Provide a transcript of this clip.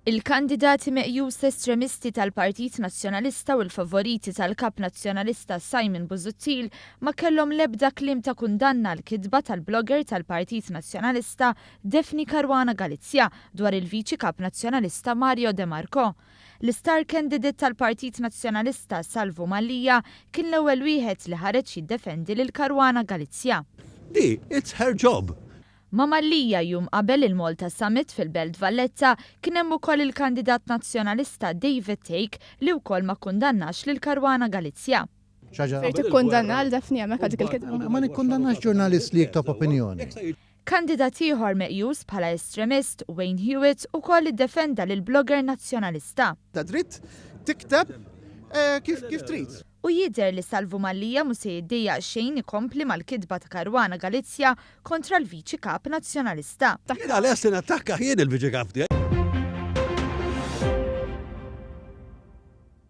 Il-kandidati meqjus estremisti tal-Partit Nazzjonalista u l-favoriti tal-Kap Nazzjonalista Simon Busuttil ma kellhom l-ebda kliem ta' kundanna għall-kitba tal-blogger tal-Partit Nazzjonalista Daphne Caruana Galizia dwar il-Viċi Kap Nazzjonalista Mario De Marco. L-istar candidate tal-Partit Nazzjonalista Salvu Mallia kien l-ewwel wieħed li ħareġ jiddefendi lil Caruana Galizia. Di, it's her job. Ma' Mallia jum qabel il-Malta Summit fil-Belt Valletta kien hemm ukoll il-kandidat Nazzjonalista David Thake li wkoll ma kkundannax lil Caruana Galizia. Ser tikkundanna għal Daphne hemmhekk għal dik il-kitba? Ma nikkundannax ġurnalist li jiktob opinjoni. Kandidat ieħor meqjus bħala estremist, Wayne Hewitt, ukoll iddefenda lill-blogger Nazzjonalista. Ta' dritt tikteb kif trid. U jidher li Salvu Mallia mhu se jiddejjaq xejn ikompli mal-kitba ta' Caruana Galizia kontra l-Viċi Kap Nazzjonalista. Jiena lest li nattakka jien il-Viċi Kap tiegħi.